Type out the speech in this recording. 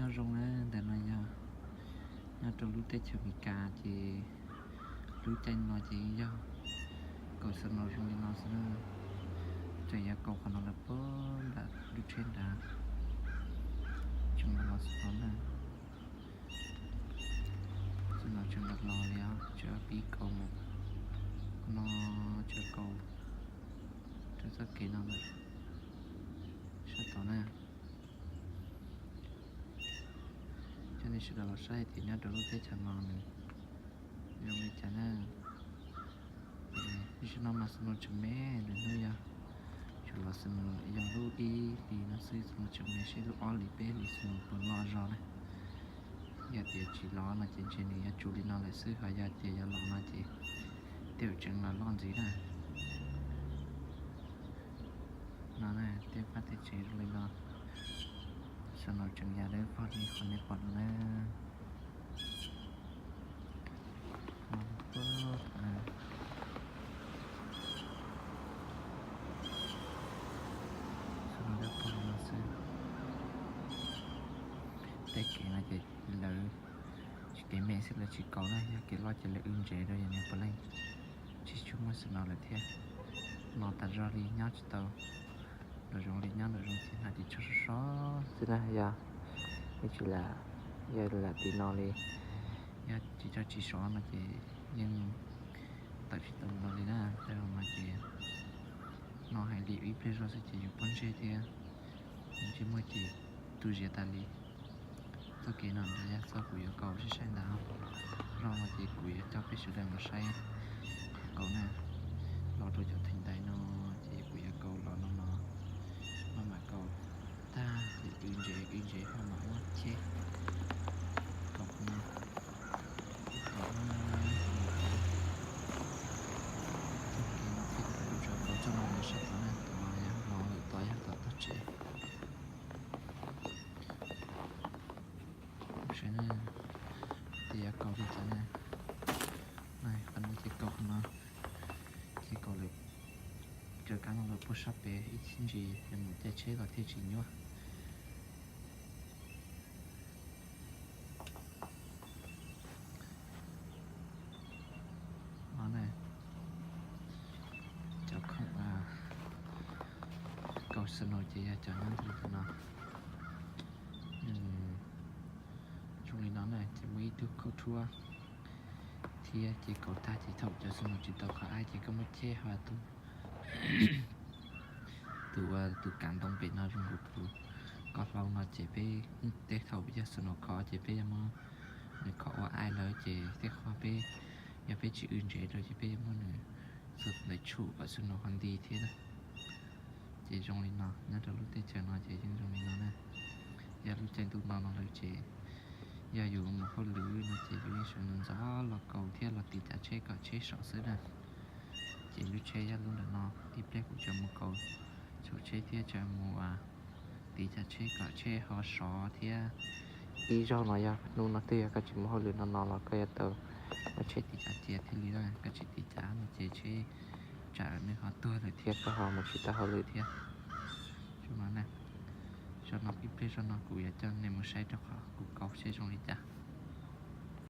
Nyob zoo na, ntawm no yog nyob rau lub teb chaws Amelikas ces lub caij no ces yog kaus snow zoo li no xwb na. Tseem yuav kaus qhov no lawm puag nram lub tsheb nrad. Tseem los snow na. Snow tseem los los li os, tseem pib kaus mus. Qhov no tseem kaus rau txoj kev no lawm. Sab tod na. Coj nej sawv daws los saib tias nyob rau lub teb chaws no nws zoo li cas na. Zaum no mas snow tseem me, lwm hnub yog tsuas los snow yog lub ib hlis no xwb, snow tseem me, seb lub ob hlis peb hlis snow puas loj zog na. Yog tias tsis los no ces ntshe nws yuav tsuas li no lawm xwb, ho yog tias yuav los no ces tej zaum tseem los loj ntxiv na. No na, tej pab tej tsev zoo li no, snow tseem ya dawb vog li qhov nej pom no na. Snow dawb vog li no xwb. Tej kev no ces lawv tsis, kev me xwb lawv tsis kaus na, yog kev loj ces lawv wb ntsev rau yog nws puav leej tsis tshua muaj snow lawm thiab. No tas zog li nyob tsis tau nraum zoov li, nyob nraum zoov ces hnav ris tsho sov sov xwb na. Yog yeej tsis lam, yog lam tim no li, yog tsis tso tsis sov no ces yeej tawm tsis tau no li na. Tej zaum no ces no hais li ib pliag zog xwb ces yuav pob ntseg thiab, ntsej muag ces tu ziav tas li. Txoj kev no nrad yog txoj kuv yuav kaus saib saib ntag. Zoj no ces kuv yuav coj peb sawv daws mus saib qhov kaus na. Los rau cov theem ntaiv no ces kuv yuav kaus los no no, maj mam kaus tag ces wb ntsev, wb ntsev ho mam muab cheb kaus no. Txoj kev no thiaj li lub tshav kaus txoj no mus sab tod na, tod yog no, lwm tod yog tom tog tsev. Saib na, tias yuav kaus li cas na. Qhov no ces kaus qhov no, ces kaus lawm, raws kab no lawm puag sab pem ib chim ntsis, yog mus caij tsheb los thiaj tsis nyuaj. No na, cov khoom kaus snow ces yog cov nyob ntawm no. Zoo li no na ces muaj ib tug khaub rhuab thiab ces kaus tag ces thaum cov snow tsis tau qhov aib ces koj muab cheb ho tus, tus, tus kav ntoo pem no zoo nkaus tus kob hlau no ces peb tej thaum yog snow khov ces peb yuav muab nws khov ua aib lawm ces tej qhov peb, yog peb tsis wb ntsev rau ces peb yuav muab nws xuas ntawm tshum kom snow ho nti thiab na. Ces zoo li no, nyob rau lub teb chaws no ces yeej zoo li no na. Yog lub caij ntuj no no lawm ces yog yus mus hauj lwm no ces yus yeej sawv ntxov ntxov los kaus thiab los tiv cav tsheb kom tsheb sov xwb na. Ces lub tsheb yog lub ntawm no, ib pliag kuv tseem mus kaus saum tsheb thiab tseem mus tiv cav tsheb kom tsheb ho sov thiab. Ib zaug no yog hnub no twg yog koj tsis mus hauj lwm no no los koj yuav tau muab tsheb tiv cav cia thiaj li na, koj tsis tiv cav no ces tsheb tsam nws ho tuag lawm thiab koj ho mus tsis tau hauj lwm thiab. Zoo no na, zaum no ib pliag zaum no kuv yuav coj nej mus saib rau qhov kuv kaus seb zoo li cas.